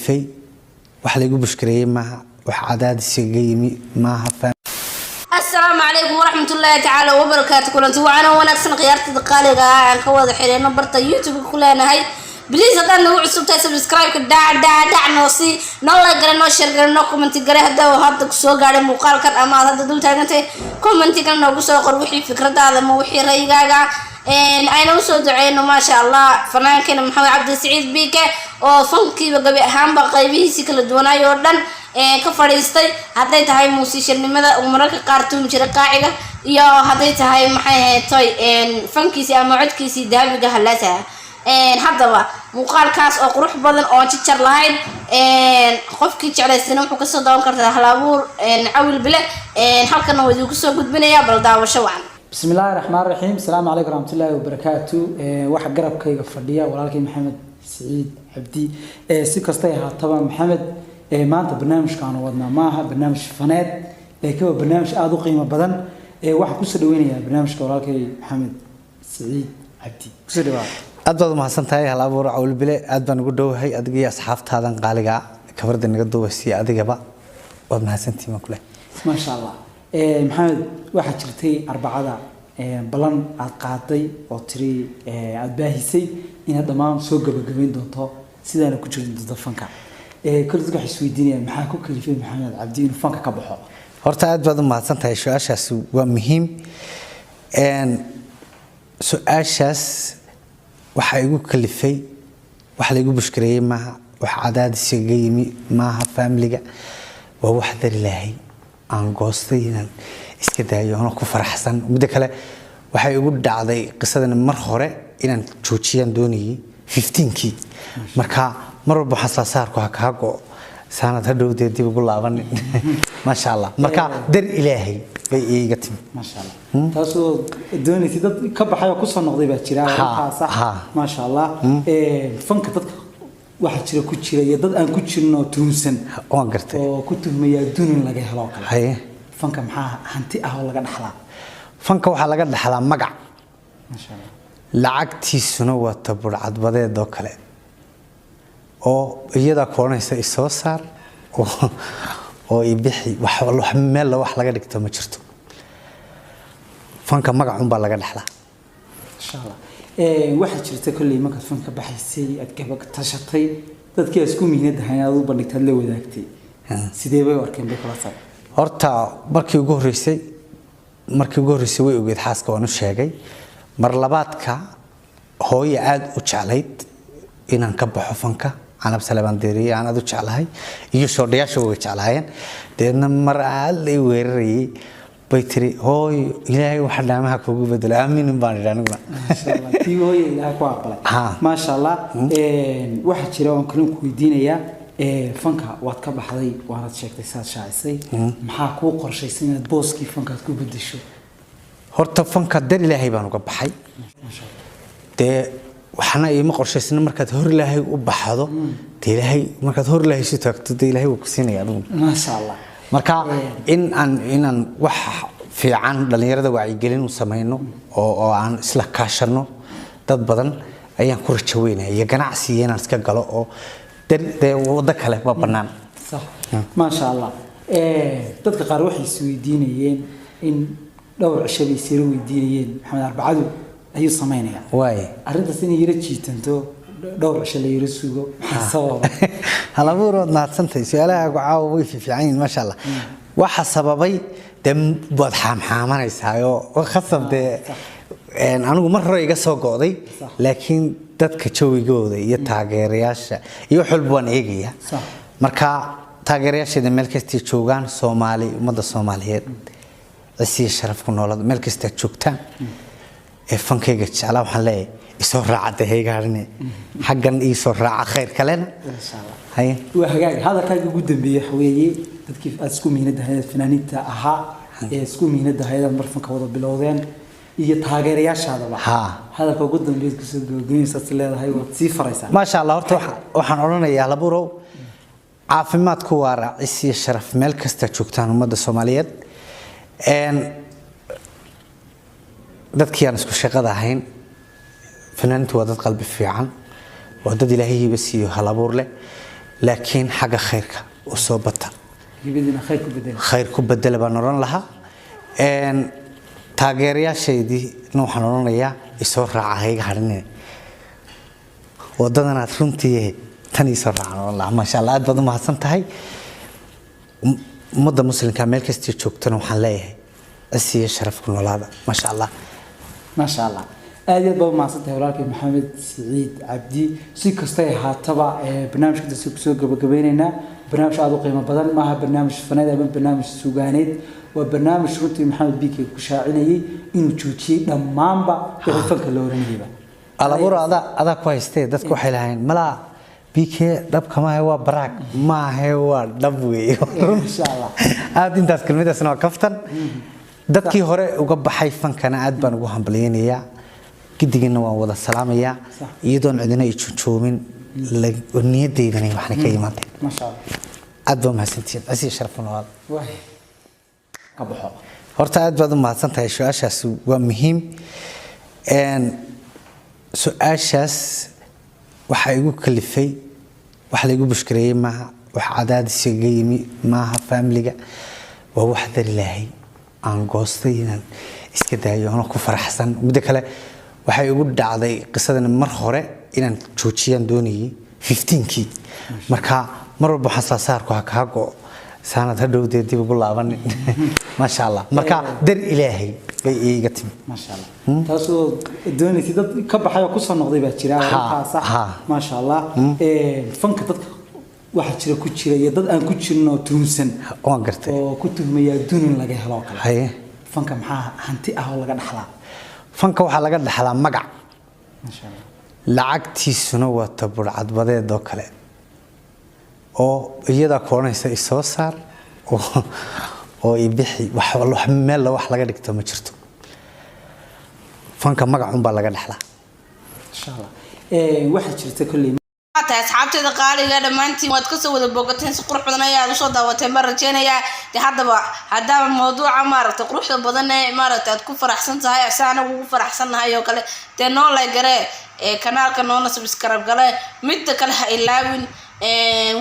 Kalifay wax laygu bushkareeyey maaha, wax cadaadis iga yimi maaha. Asalaamu calaykum waraxmatullaahi tacaala wabarakaatu. Kulanti wacan oo wanaagsan, khiyaartada qaaliga ah aan ka wada xiriirno barta YouTube ku leenahay. Please, haddaad nagu cusub tahay, subscribe-ka dhac dhac dhac noo sii, noo like gare, noo share gare, noo comment gare. Hadda hadda kusoo gaadhay muuqaalkan ama aad hadda dul taagantahay, commentigan noogu soo qor wixii fikradaada ama wixii ra'yigaaga. Ayna usoo duceyno, maasha Allah, fanaankeena Maxamed Cabdi Siciid Biike oo fankiiba gabi ahaanba qaybihiisii kala duwanaayo oo dhan ka fadhiistay, hadday tahay muusiishanimada uu mararka qaar tuumi jiray qaaciga, iyo hadday tahay, maxay ahayd toy, fankiisii ama codkiisii dahabiga halaasa. Haddaba muuqaalkaas oo qurux badan oo jijar lahayn, qofkii jeclaystana wuxuu kasoo daawan kartaa Halabuur Cawil Bile. Halkana waa idinku soo gudbinaya. Bal daawasho wacan. Bismi illaahi raxmaan raxiim. Asalaamu calaykum raxmatullaahi wabarakaatu. Waxaa garabkayga fadhiya walaalkay Maxamed Siciid Cabdi. Si kastay ahaataba, Maxamed, maanta barnaamijkaanu wadnaa maaha barnaamij faneed, laakiin waa barnaamij aada u qiimo badan. Waxaan kusoo dhaweynayaa barnaamijka walaalkay Maxamed Siciid Cabdi. Kusoo dhawaada. Aad baad umahadsan tahay, Hal Abuur Cawlbile. Aad baan ugu dhowahay adiga iyo asxaabtaadan qaaliga kabarda naga duubaysiiya. Adigaba waad mahadsantihiin baan kule. Maasha Allah. Maxamed, waxaa jirtay Arbacada ballan aada qaaday oo tiri aada baahisay inaad dhammaan soo gabagabayn doonto, sidaana ku jirin doonto fanka. Kole dadka waxay isweydiinayaan, maxaa ku kalifay Maxamed Cabdi inuu fanka ka baxo? Horta aad baad u mahadsan tahay, su-aashaasi waa muhiim. Su-aashaas waxaa igu kalifay wax laygu bushkareeyey maaha, wax cadaadis iga yimi maaha faamiliga, waa wax dar Ilaahay aan goostay inaan iska daayo anoo ku faraxsan. Midda kale, waxay igu dhacday qisadani mar hore inaan joojiyaan doonayay 15-kii. Marka mar walba waxaan isla saarku ha kaa go saanad hadhowdee dib ugu laabanin, maasha Allah. Marka dar Ilaahay bay iiga timi. Maasha Allah, taasoo doonaysay dad ka baxay oo kusoo noqday baa jira. Arrintaas ah. Maasha Allah. Fanka dadka waxaa jira ku jira iyo dad aan ku jirin oo tuhunsan Waan gartay. oo ku tuhmaya adduun in laga helo oo kale. Haye. Fanka maxaa hanti ah oo laga dhaxlaa? Fanka waxaa laga dhaxlaa magac. Maasha Allah. Lacagtiisuna waa taburcadbadeed oo kale oo iyadaa ku odhanaysa isoo saar oo ibixi. Wax meel wax laga dhigto ma jirto. Fanka magacunbaa laga dhaxlaa. Insha Allah. Waxaa jirta kolley markaad fanka baxaysay aad gaba tashatay, dadkii aad isku mihnad ahayn aad u bandhigtay, aad la wadaagtay, sidee bay u arkeen bay kula tahay? Horta markii ugu horreysay way ogeed xaaska, waan u sheegay. Mar labaadka hooyo aada u jeclayd inaan ka baxo fanka, Canab Salebaan Deeriye aan aada u jeclahay iyo shoodhayaasha way jeclaayeen. Deedna mar aada lay weerarayay bay tiri, "Hooyo, Ilaahay waxa dhaamaha kugu bedelo." Aamiin baan idhi aniguna. Maasha Allah, tii hooyo Ilaahay ku aqbalay. Maasha Allah. Waxaa jira oon kalin ku weydiinayaa, fanka waad ka baxday, waanaad sheegtay, saad shaacisay. Maxaa kuu qorshaysan inaad booskii fankaad ku bedesho? Horta fanka dar Ilaahay baan uga baxay. Maasha Allah. Dee waxna iima qorshaysna. Markaad hor Ilaahay u baxdo, dee Ilaahay markaad hor Ilaahay isu taagto, dee Ilaahay wuu ku siinaya adigu. Maasha Allah. Marka in aan inaan wax fiican dhalinyarada wacyigelin u samayno oo aan isla kaashano dad badan ayaan ku rajo weynaya, iyo ganacsi iyo inaan iska galo oo dee waddo kale waa bannaan. Sax, maasha Allah. Dadka qaar waxay isweydiinayeen in dhowr cisho bay isira weydiinayeen, Maxamed Arbacadu ayuu samaynayaa. Waay. Arrintaas inay yaro jiitanto, dhowr cisho la yaro sugo, maxaa sababa? Halabuur, waad mahadsantahay. Su-aalahaagu caawa way fiican yihiin, maasha Allah. Waxa sababay dee waad xaamxaamanaysaayoo khasab dee anigu mar hore iga soo go'day, laakiin dadka jawigooda iyo taageerayaasha iyo wax walba waan eegaya. Marka taageerayaasheeda meel kastay joogaan, Soomaali, ummadda Soomaaliyeed, cisiya sharaf ku noolada meel kasta aad joogtaan ee fankayga jeclaa, waxaan leeyahay isoo raaca dee, haygaarine xaggan iisoo raaca khayr kalena. Insha Allah. Haye. Waa hagaag. Hadalkaaga ugu dambeeyey waxa weeye dadkii aad isku mihnada ahayd, fanaaniinta ahaa ee isku mihnada ahayd, aad mar fanka wada bilowdeen, iyo taageerayaashaadaba. Hadalka ugu dambeeyaad kusoo gabagabeynaysaad is leedahay, waad sii faraysaa? Maasha Allah. Horta waxaan odhanayaa, Laburow, caafimaadku waa raacis iyo sharaf meel kasta joogtaan ummadda Soomaaliyeed. Dadkii aan isku shaqada ahayn, fanaaniintu waa dad qalbi fiican, waa dad Ilaahay hiba siiyo, halabuur leh. Laakiin xagga khayrka u soo bata. Gibadiina khayr ku bedel. Khayr ku bedela baan odhan lahaa. Taageerayaashaydii na waxaan odhanayaa isoo raaca, ha iga hadhinine wadadanaad runtii tan isoo raacaan odhan lahaa. Maasha Allah, aad baad u mahadsan tahay. Ummadda muslimka meel kastii joogtana waxaan leeyahay cisi iyo sharaf ku noolaada, maasha Allah. Maasha Allah, aad iyo aad baad umahadsan tahay walaalkay Maxamed Siciid Cabdi. Si kastay ahaataba, barnaamijka intaasi kusoo gabagabeyneynaa. Barnaamij aada u qiimo badan maaha, barnaamij faneed ama barnaamij sugaaneed, waa barnaamij runtii Maxamed BK ku shaacinayay inuu joojiyey dhammaanba wixii fanka la oranayaba. Alabuur adaa ku haystee, dadku waxay lahayn malaa BK dhabka maahe, waa baraag maahe, waa dhab weeye. Insha Allah. Aad intaas kelmadaasna waa kaftan. Dadkii hore uga baxay fankana aad baan ugu hambalyaynayaa, gidigina waan wada salaamayaa. Iyadoon cidina ay joojoomin, niyadeydana waxna ka imaantay. Maasha Allah. Aad baa mahadsantihiin, cisi sharaf noolaada. Waay ka baxo. Horta aad baad u mahadsan tahay, su-aashaasi waa muhiim. Su-aashaas waxaa igu kalifay, wax laigu bushkareeyey maaha, wax cadaadis igaga yimi maaha faamiliga, waa wax dar Ilaahay aan goostay inaan iska daayo anoo ku faraxsan. Midda kale, waxay igu dhacday qisadani mar hore inaan joojiyaan doonayay 15kii. Marka mar walba waxaan isla saarku ha kaa go saanad hadhowdee dib ugu laabanin. Maasha Allah, marka dar Ilaahay bay iiga timi. Maasha Allah, taasoo doonaysay dad ka baxay oo kusoo noqday baa jira. Arrintaa sax. Maasha Allah. Fanka dadka waxaa jira ku jira iyo dad aan ku jirin oo tuhumsan Waan gartay. oo ku tuhmaya adduun in laga helo oo kale. Haye. Fanka maxaa hanti ah oo laga dhaxlaa? Fanka waxaa laga dhaxlaa magac. Maasha Allah. Lacagtiisuna waa taburcadbadeed oo kale oo iyadaa ku odhanaysa isoo saar oo ibixi wax meel wax laga dhigto ma jirto. Fanka magacunbaa laga dhaxlaa. Insha Allah. Waxaa jirta kolley Tahay asxaabteeda qaaliga, dhammaantiin waad kasoo wada bogateen, si qurux badan ayaad usoo daawateen baan rajeynayaa. De haddaba haddaaba mawduuca maaragtay quruxda badan ee maaragtay aad ku faraxsan tahay si anagu ugu faraxsannahay oo kale, dee noo like garee ee kanaalka, noona subscribe gale. Midda kale, ha ilaawin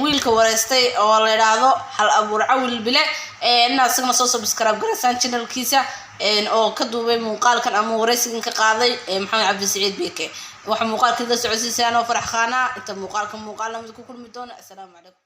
wiilka wareystay oo la idhaahdo Hal Abuur Cawil Bile inaad isagana soo subscribe garaysaan channelkiisa oo ka duubay muuqaalkan ama wareysigan ka qaaday Maxamed Cabdi Saciid Beke. Waxaa muuqaalka la socodsiisaan oo Farax Khaana. Inta muuqaalka muuqaal lamid ku kulmi doona, assalaamu calaykum.